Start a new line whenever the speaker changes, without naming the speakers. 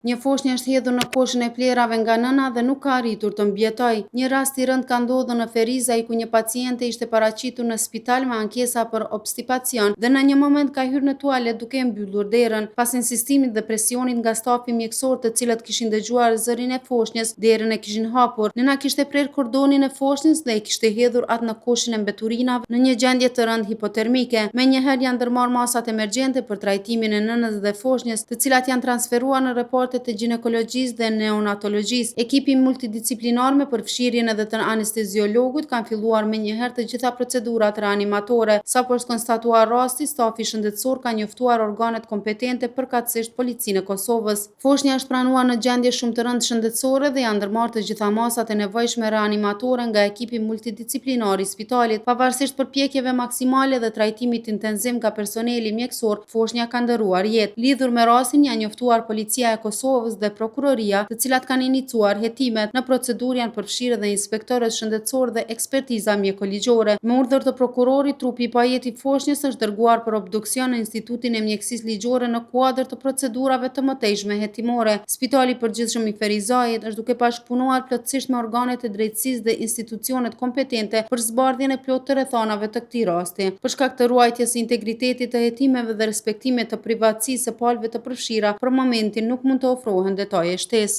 Një foshnjë është hedhur në koshin e plehrave nga nëna dhe nuk ka arritur të mbijetojë. Një rast i rëndë ka ndodhur në Ferizaj ku një paciente ishte paraqitur në spital me ankesa për obstipacion dhe në një moment ka hyrë në tualet duke e mbyllur derën. Pas insistimit dhe presionit nga stafi mjekësor të cilët kishin dëgjuar zërin e foshnjës, derën e kishin hapur. Nëna kishte prerë kordonin e foshnjës dhe e kishte hedhur atë në koshin e mbeturinave në një gjendje të rëndë hipotermike. Menjëherë janë ndërmarrë masat emergjente për trajtimin e nënës dhe foshnjës, të cilat janë transferuar në repartet e gjinekologjisë dhe neonatologjisë. Ekipi multidisiplinar me përfshirjen edhe të anesteziologut kanë filluar menjëherë të gjitha procedurat reanimatore. Sapo është konstatuar rasti, stafi shëndetësor ka njoftuar organet kompetente, përkatësisht Policinë e Kosovës. Foshnja është pranuar në gjendje shumë të rëndë shëndetësore dhe janë ndërmarrë të gjitha masat e nevojshme reanimatore nga ekipi multidisiplinar i spitalit. Pavarësisht përpjekjeve maksimale dhe trajtimit intensiv nga personeli mjekësor, foshnja ka ndërruar jetë. Lidhur me rastin janë njoftuar Policia e Kosovës dhe Prokuroria, të cilat kanë iniciuar hetimet. Në procedurë janë përfshirë edhe inspektorët shëndetësorë dhe ekspertiza mjekoligjore. Me urdhër të prokurorit, trupi i pajetë i foshnjës është dërguar për obduksion në Institutin e Mjekësisë Ligjore në kuadër të procedurave të mëtejshme hetimore. Spitali i Përgjithshëm i Ferizajit është duke bashkëpunuar plotësisht me organet e drejtësisë dhe institucionet kompetente për zbardhjen e plotë të rrethanave të këtij rasti. Për shkak të ruajtjes së integritetit të hetimeve dhe respektimit të privatësisë së palëve të përfshira, për momentin nuk mund të ofrohen detaje shtesë.